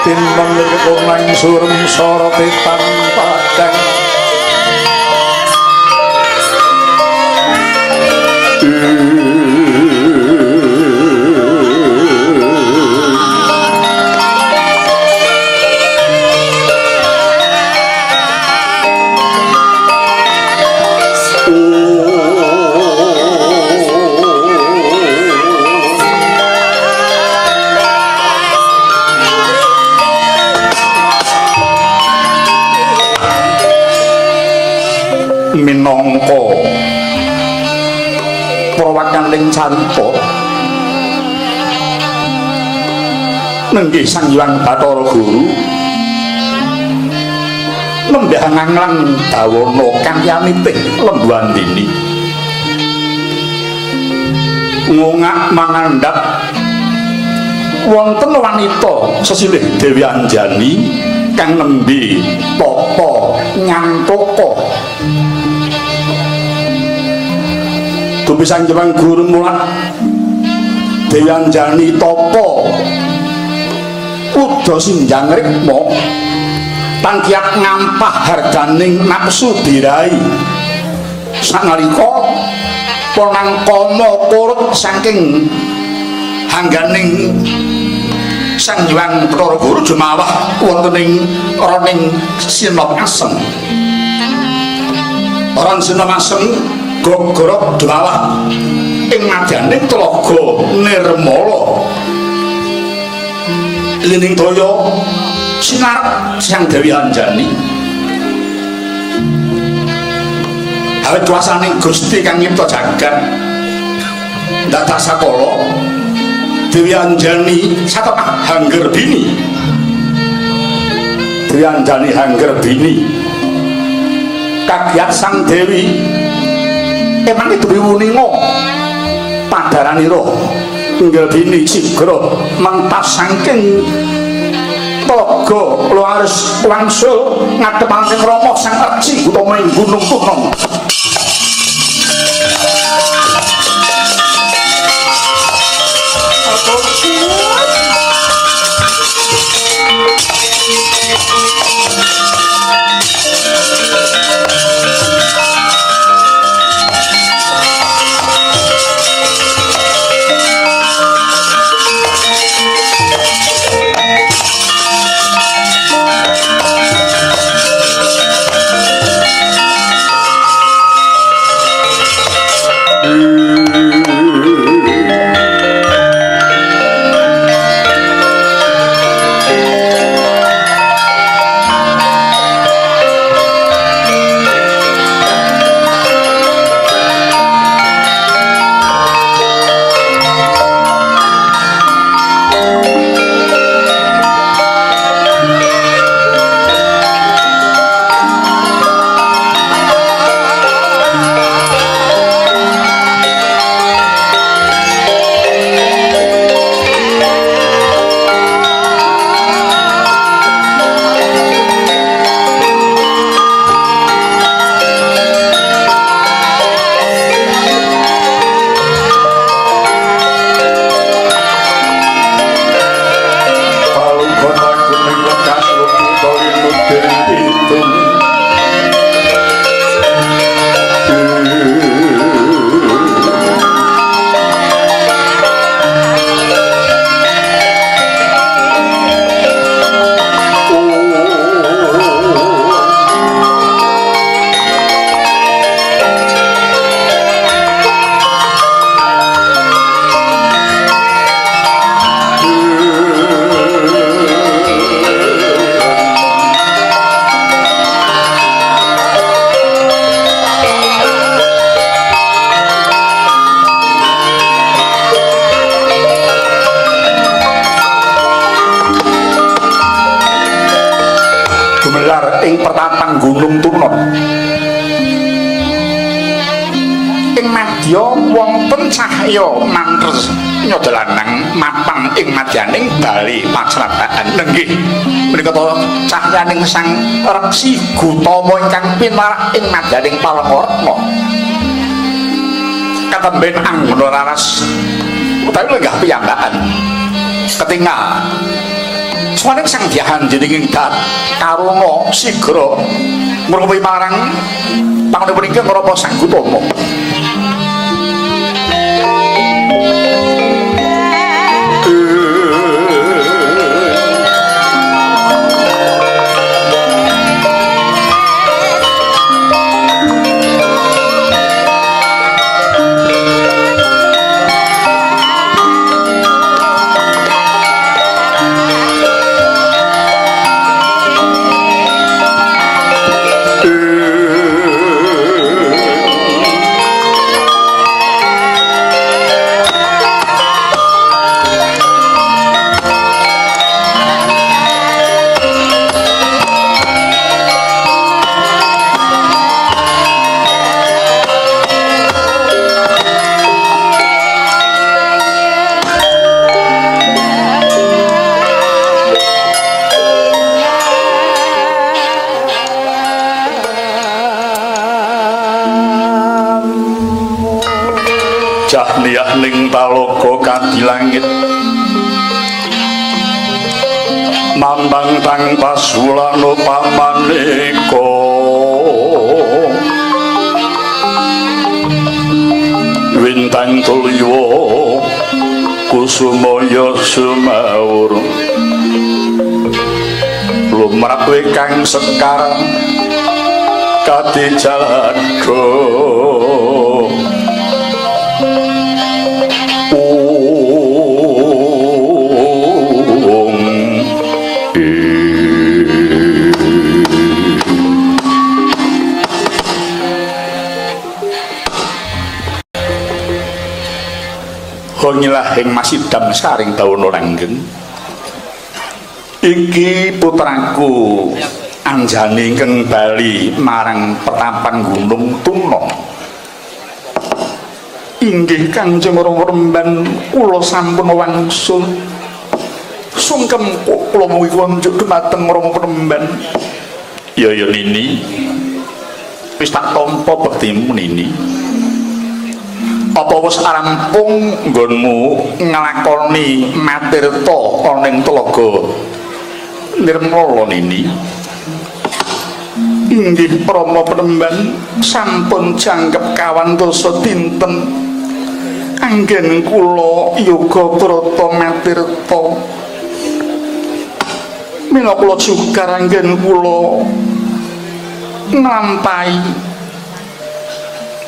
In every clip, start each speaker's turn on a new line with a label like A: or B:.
A: Timbang nang surem sorote padang. Minangka prawakaning carita nenggih Sang Hyang Bathara Guru nembah nganglang dawana kanthi anitih Lembu Andini ngongak mangandhap wonten wanita sesilih Dewi Anjani kang nembe tapa nyantaka. Dupi Sang Hyang Guru mulak Dewi Anjani tapa uda sinjang rikma tangkiat ngampah harganing nafsu birai sanalika ponang kama kurut saking hangganing Sang Hyang Bathara Guru jumawah wonten ing roning Sinop Asem. Ron Sinop Asem gogrok jumawah ing madyaning tlaga Nirmala. Lining daya sinarep Sang Dewi Anjani. Awit kuwasaning Gusti kang nyipta jagat dadak sakala Dewi Anjani satemah hanggerbini. Dewi Anjani hanggerbini kagiat Sang Dewi emang itu wuninga padaranira nggerbini sigra mentas saking tlaga Luaris wangsul ngadhepake Rama Sang Resi utama ing Gunung Tunon. Ing pertapang Gunung Tunon. Ing madya wonten cahya manter nyadalanang mapan ing madyaning bali pacrataan. Nenggih menika cahyaning Sang Resi Gutama ingkang pinarak ing madyaning Palengaretna. Katemben anggona raras utawi lenggah piyambakan ketingal Soalnya sang diahan jenenging dat karuna sigra ngrupi marang pangono punika ngrapa Sang Gutama. Jahniyah ning talaga kadilangit mambang tang pasulano pamaneka wintang tulya kusumaya sumaur lumrah kang sekar kadijaga. Ngilahing masidam saring dawana langgeng iki putraku Anjani ingkang bali marang petapan Gunung Tuna. Inggih Kanjeng Rama Remban kula sampun wangsul sungkem kula mugi kunjuk dumateng Rama Remban. Ya ya Nini, wis tak tampa bektimu Nini. Apa wis rampung nggonmu nglakoni matirta ana ing telaga Nirmala Nini? Inggih Rama Penemban sampun jangkep kawan dasa dinten anggen kula yoga brata matirta. Mila kula jugar anggen kula nglampahi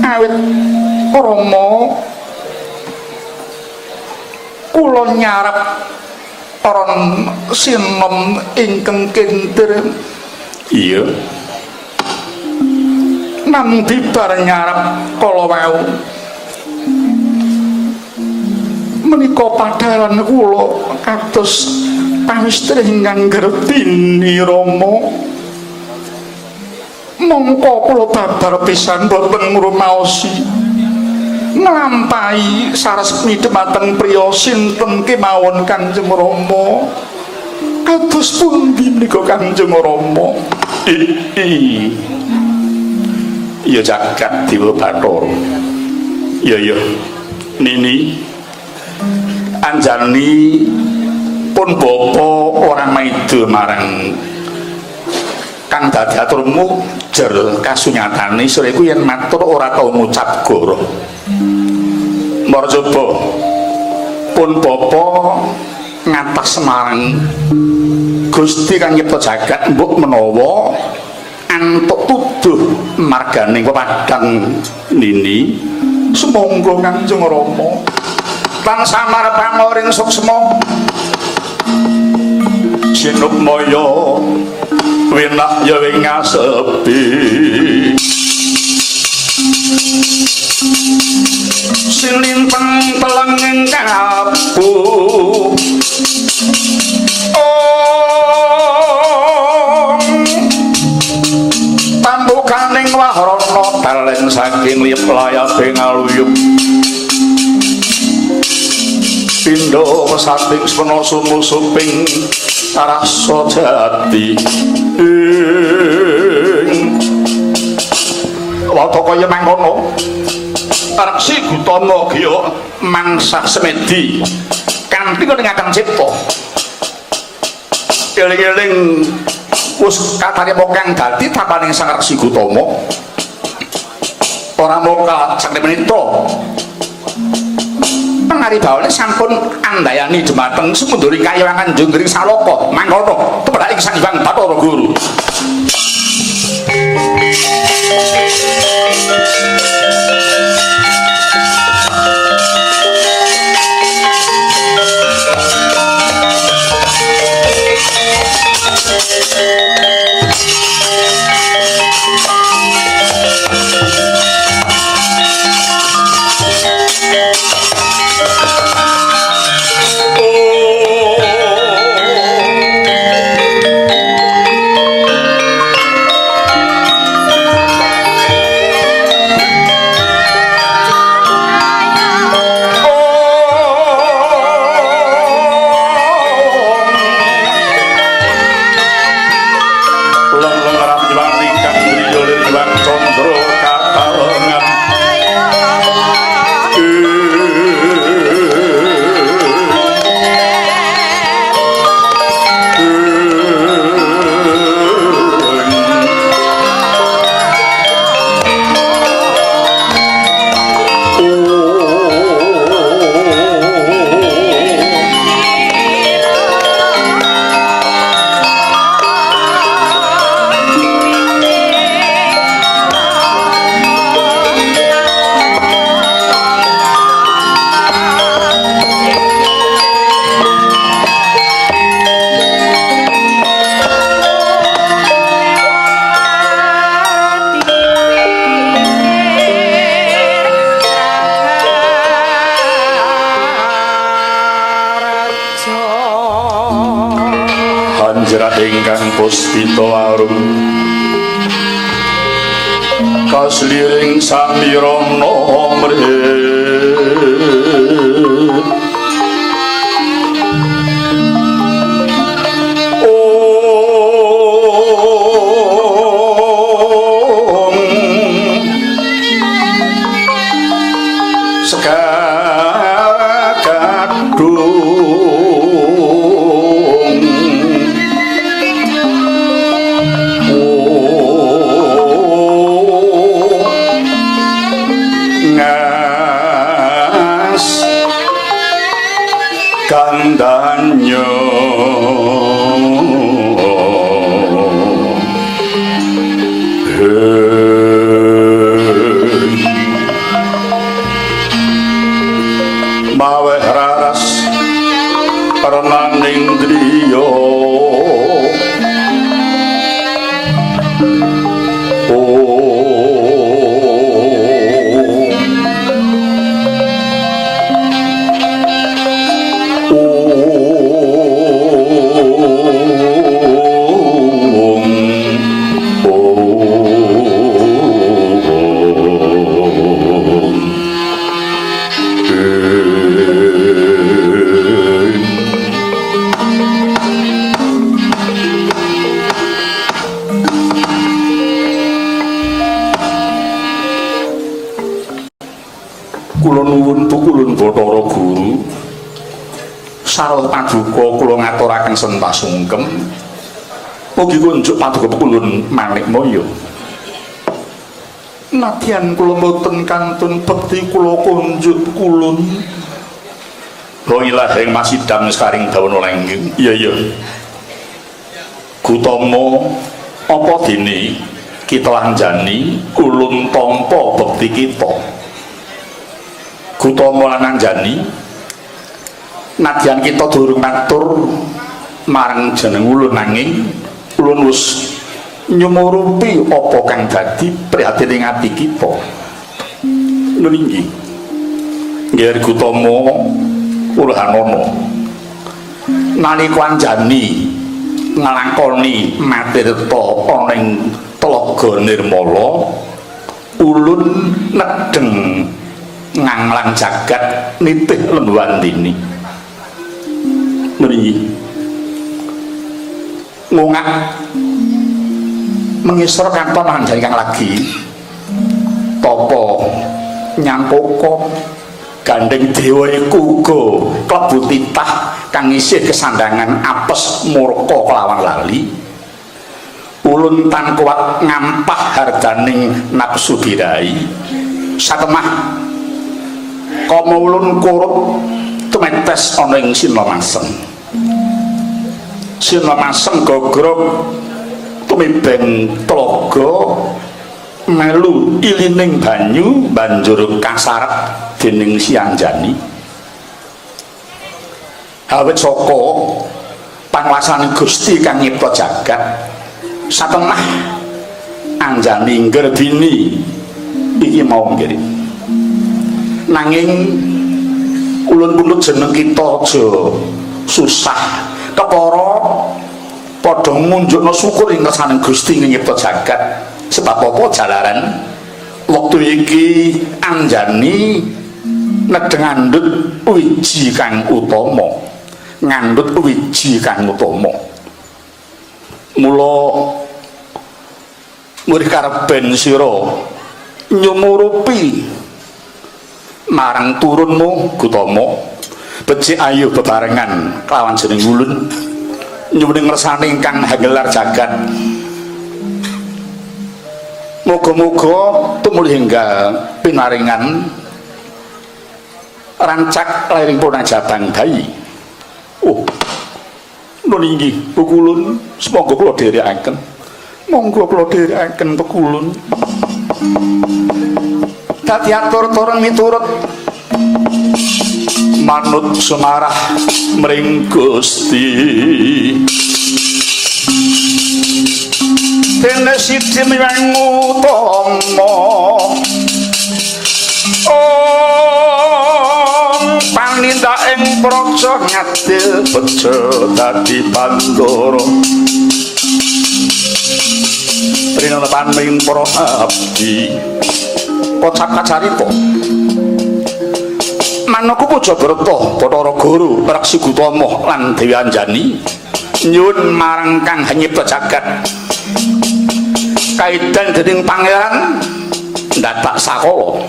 A: awit Rama kula nyarap ron sinom ingkang kintir. Iya, namung bibar nyarap kala wau menika padharan kula kados pamistri ingkang gerdini Rama. Mongko kula babar pisan boten ngrumaosi nglampahi saresmi dhumateng priya sinten kemawon Kanjeng Rama. Kados pundi menika Kanjeng Rama? Iya jagat Dewa Bathara. Iya iya Nini, Anjani pun bapa ora maida marang kang dadi aturmu jer kasunyatane sira iku yen matur ora tau ngucap goroh. Marjaba pun bapa ngatas marang Gusti kang nyipta jagat mbok menawa antuk tuduh marganing pepadang Nini. Sumangga Kanjeng Rama tansah marep pangoring suksma sinukmaya winah ya ing ngasepi silinteng telenging kabu ong pambukaning wahrana talen saking liyep layabe ngaluyup pindha pesating spena sumusuping rasa jati ing wata kaya mangkono Reksi Gutama giya mangsah semedi kanthi ngene cipta. Eling-eling wis katarima kang dadi tapaning Sang Resi Gotama. Ora mung sakmenita pangaribawane sampun andayani dumateng semunduring kayiwangan Junggring Salaka mangkono tumrap ing Sang Hyang Bathara Guru. Ingkang puspita arum kasliring samirana mrih om sekadung kandanyo maweh raras renaning driya Kula nuwun pukulun Bathara Guru sarwa paduka kula ngaturaken sentah sungkem mugi kunjuk paduka pukulun manikmaya. Nadyan kula mboten kantun bekti kula kunjuk kulun ilah ing masidang sekaring dawana lenggeng. Iya iya Gutama, apa dene kita lanjani ulun tampa bekti kita. Gutama lan Anjani, nadyan kita durung matur marang jeneng ulun, nanging ulun wis nyumurupi apa kang dadi prihatin ing ati kita. Nun inggih Nggih Gutama Ulhanana, nalika Anjani nglakoni matirta ana ing Tlaga Nirmala, ulun nedheng nganglang jagat nitih Lembuwandini. Niki ngungak mengisor katon Anjani kang lagi tapa nyampaka. Gandeng dewa iku uga klebu titah kang isih kesandangan apes murka kelawan lali. Ulun tan kuat ngampah hardaning nafsu birahi. Satemah kama ulun kurut tumetes ana ing Sinamaseng. Sinamaseng gogrog tumibeng tlaga melu ilining banyu banjur kasaret dening Si Anjani. Awit saka panguasane Gusti kang nyipta jagat, satemah Anjani nggerbini iki mau nggih. Nanging ulun pundhut jeneng kita aja susah kepara padha ngunjukna syukur ing ngersane Gusti nyipta jagat. Sebab apa jalaran wektu iki Anjani nedheng ngandhut wiji kang utama, ngandhut wiji kang utama. Mula murih kareben sira nyumurupi marang turunmu Gutama, becik ayo bebarengan kelawan jeneng ulun nyuwun ngersane ingkang hagelar jagat. Muga-muga tumuli enggal pinaringan rancak lairing punang jabang bayi. Oh, nun inggih pukulun, semoga kula dherekaken. Monggo kula dherekaken pekulun. Dadi atur turun miturut manut sumarah mring Gusti. Dene siji miwang utama om panindak ing praja ngadil bejo dadi bandara trinepan ing para abdi. Kocap kacarita Manaku Puja Brata Bathara Guru Reksi Gutama lan Dewi Anjani nyuwun marang Kang Nyipta jagat kaidan dening pangeran ndadak sakala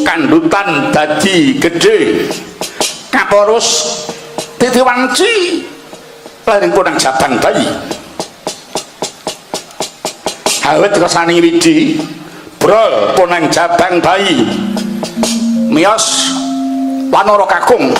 A: kandhutan dadi gedhe kaporus titi wanci laring punang jabang bayi. Awit kersane widi brol punang jabang bayi miyos wanara kakung.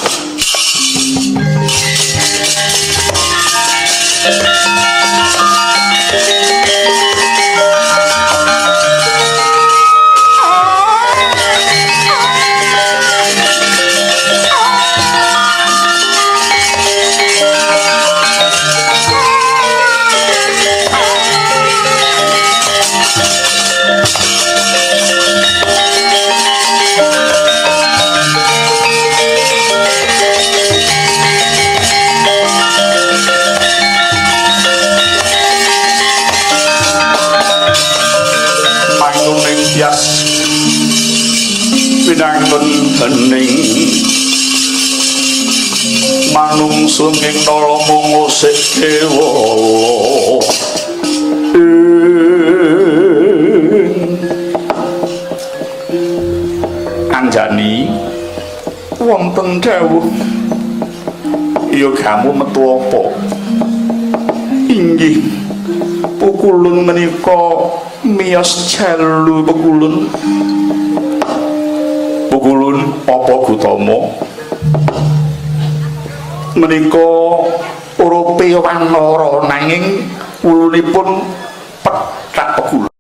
A: Pinangun bening manungsa ing nala mung usik kewala. Anjani wonten dawuh ya kamu metu apa? Inggih pukulun menika miyos jalu pekulun. Pukulun apa Gutama? Menika urupe wanara nanging wulunipun pethak pekulun.